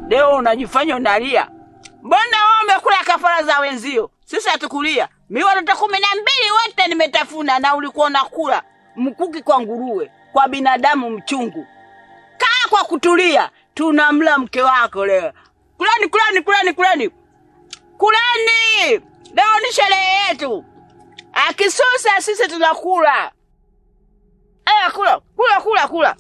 Leo unajifanya unalia. Mbona wewe umekula kafara za wenzio? Sisi hatukulia. Mimi watoto 12 wote nimetafuna na ulikuwa unakula mkuki kwa nguruwe, kwa binadamu mchungu. Kaa kwa kutulia, tunamla mke wako leo. Kulani, kulani, kulani, kulani. Kulani! Leo ni sherehe yetu. Akisusa sisi tunakula. Kula, kula, kula, kula.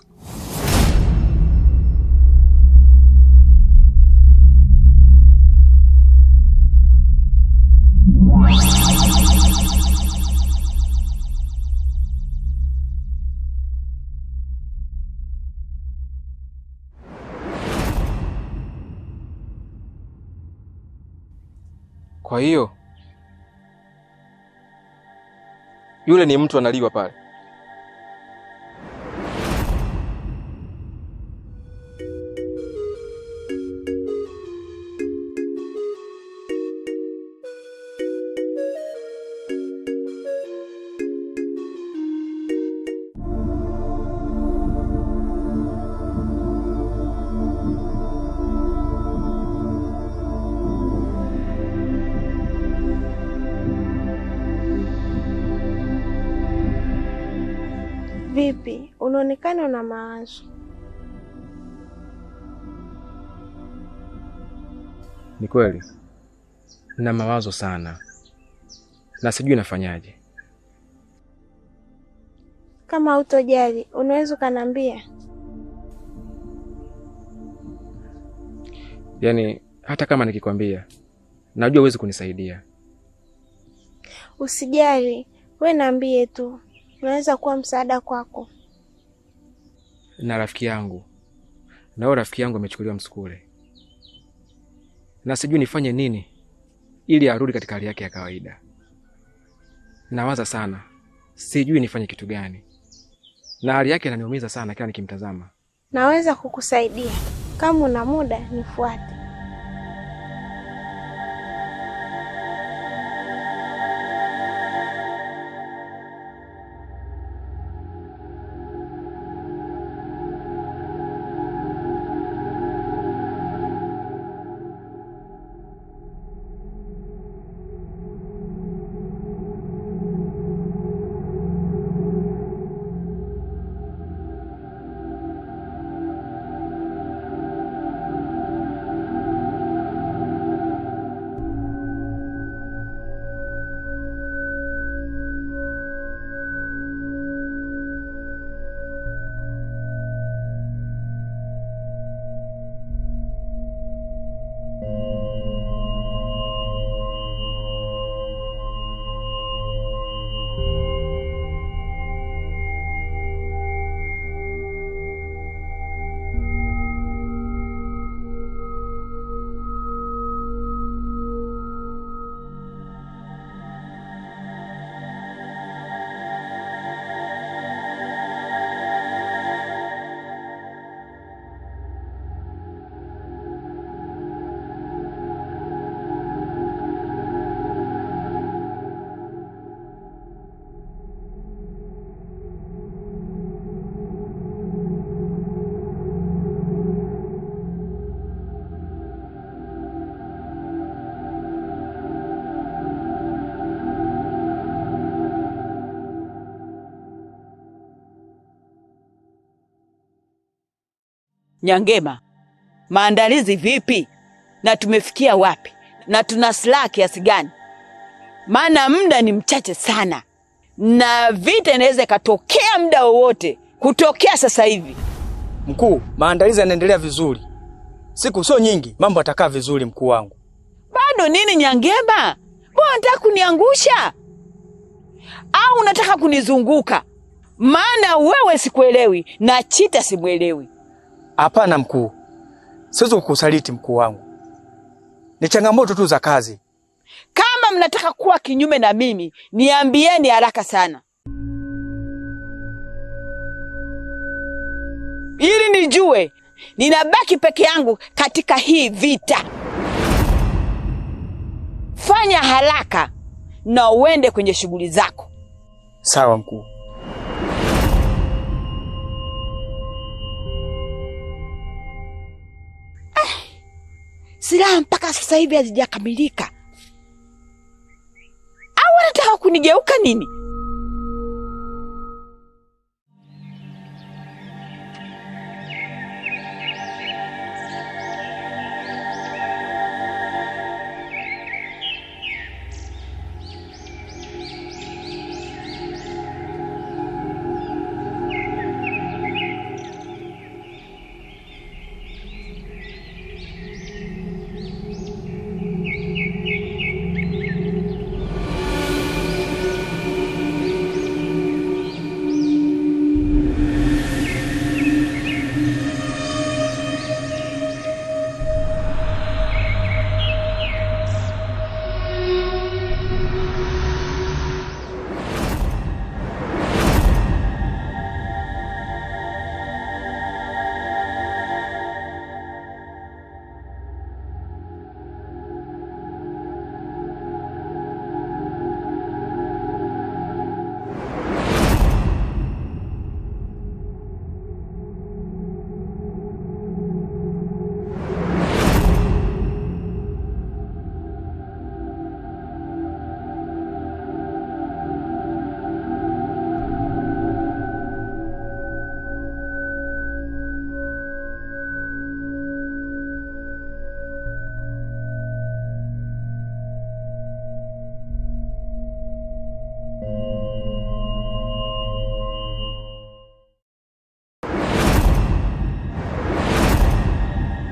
Kwa hiyo yule ni mtu analiwa pale. Vipi, unaonekana una mawazo. Ni kweli nina mawazo sana na sijui nafanyaje. Kama hutojali, unaweza ukaniambia. Yaani hata kama nikikwambia, najua huwezi kunisaidia. Usijali, wewe niambie tu. Unaweza kuwa msaada kwako. Na rafiki yangu, na huyo rafiki yangu amechukuliwa msukule, na sijui nifanye nini ili arudi katika hali yake ya kawaida. Nawaza sana, sijui nifanye kitu gani, na hali yake inaniumiza sana kila nikimtazama. Naweza kukusaidia kama una muda, nifuate. Nyangema, maandalizi vipi? Na tumefikia wapi? Na tuna silaha kiasi gani? Maana muda ni mchache sana, na vita inaweza ikatokea muda wowote kutokea sasa hivi. Mkuu, maandalizi yanaendelea vizuri. Siku sio nyingi, mambo yatakaa vizuri mkuu wangu. Bado nini Nyangema? Mbona unataka kuniangusha? Au unataka kunizunguka? Maana wewe sikuelewi na Chita simuelewi. Hapana mkuu, siwezi kukusaliti mkuu wangu. Ni changamoto tu za kazi. Kama mnataka kuwa kinyume na mimi, niambieni haraka sana, ili nijue ninabaki peke yangu katika hii vita. Fanya haraka na uende kwenye shughuli zako. Sawa mkuu. Silaha mpaka sasa hivi hazijakamilika. Au wanataka kunigeuka nini?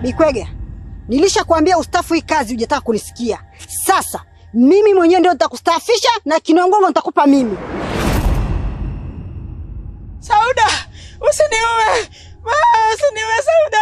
Bikwega, nilishakwambia ustafu hii kazi hujataka kunisikia. Sasa mimi mwenyewe ndio nitakustaafisha na kinongongo nitakupa mimi. Sauda, usiniue. Usiniue Sauda.